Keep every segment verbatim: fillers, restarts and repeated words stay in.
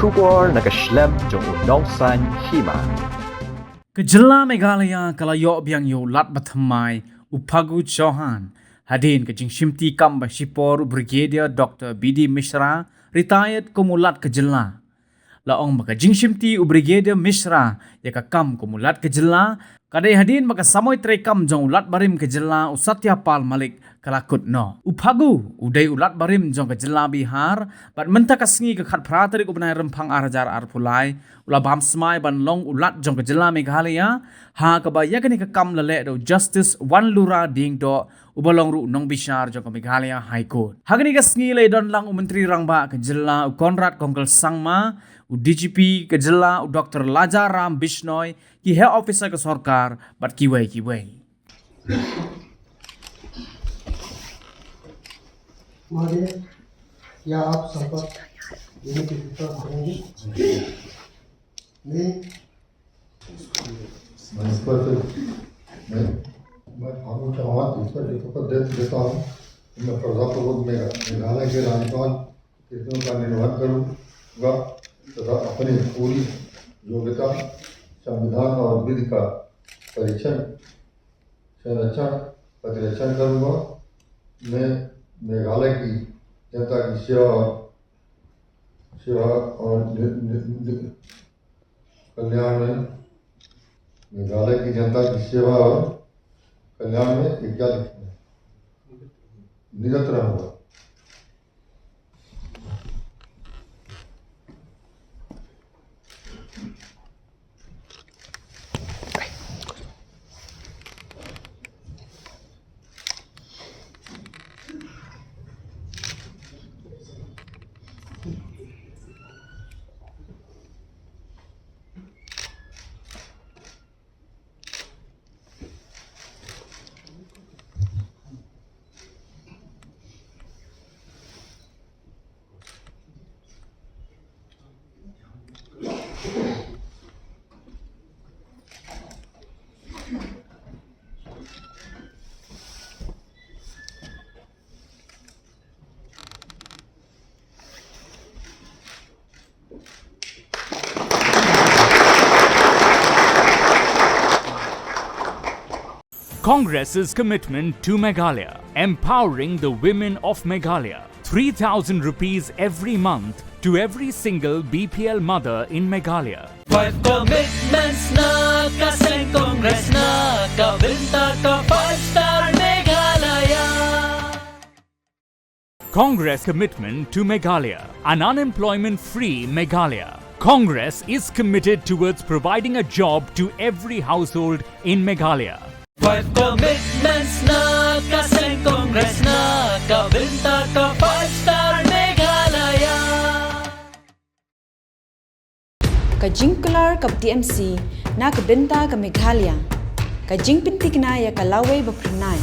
Khubor na ka shlem jong u Nongsaiñ Hima. Ka jylla Meghalaya ka la ïoh biang ïa u lat bathymmai u Phagu Chauhan hadien ka jingshimti kam ba shipor u Brigadier Doctor B D Mishra, retired, kum u lat ka jylla. La ong ba ka jingshimti u Brigadier Mishra ïa ka kam kum u lat ka jylla ka dei hadien ba ka samoi treikam jong u lat barim ka jylla u Satya Pal Malik ka la kut noh. U Phagu u dei u lat barim jong ka jylla Bihar bad mynta ka sngi ka khatphra tarik u bnai Rymphang ar hajar arphew lai u la bam smai ban long u lat jong ka jylla Meghalaya, ha kaba ïa kane ka kam la leh da u Justice Wanlura Diengdoh uba long ruh u nongbishar jong ka Meghalaya High Court. Ha kane ka sngi la ïadon lang u Myntri Rangbah ka jylla u Conrad Kongkal Sangma, u D G P ka jylla u Doctor Laja Ram Bishnoi, ki heh officer ka sorkar bad kiwei kiwei. महोदय, क्या आप संपर्क युनिट के ऊपर आ रहे हैं? मैं मैं इस पर से, मैं, मैं फागू चौहान इस पर एक ऊपर दे देता हूँ। मैं प्रजाप्रभुत्व मेघा-, मेघालय के राज्यपाल कृतियों का निर्वहन करूँगा तथा अपनी पूरी योग्यता, संविधान और विधि का परीक्षण, संरक्षण, प्रतिरक्षण करूँगा। मैं मेघालय की जनता की सेवा और, सेवा और नि-, नि-, नि-, कल्याण में, मेघालय की जनता की सेवा और कल्याण में, ये क्या लिखे हैं? निरत रहूंगा। Congress's commitment to Meghalaya, empowering the women of Meghalaya. Three thousand rupees every month to every single B P L mother in Meghalaya. Five commitments na ka seng Congress na ka bynta ka five star Meghalaya. Congress commitment to Meghalaya, an unemployment-free Meghalaya. Congress is committed towards providing a job to every household in Meghalaya. Five commitments na ka seng Congress na ka bynta ka five star Meghalaya. Ka jingkular ka T M C na ka bynta ka Meghalaya. Ka jingpynthikna ïa ka lawei ba phyrnai.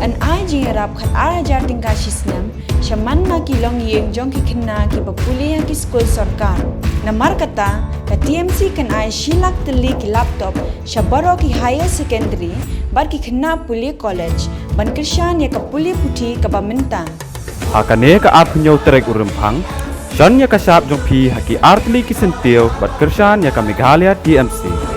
Yn ai jingïarap khat ar hajar tyngka shi snem sha man la ki longïing jong ki khynnah kiba pule ha ki skul sorkar. Namar kata, ka T M C kan ai shi lak tylli ki laptop sha baroh ki higher secondary bad ki khynnah pule college ban kyrshan ïa ka pule puthi kaba mynta. Ha kane ka arphew hynñiew tarik u Rymphang, shon ïa ka shap jong phi ha ki artylli ki syntiew bad kyrshan ïa ka Meghalaya T M C.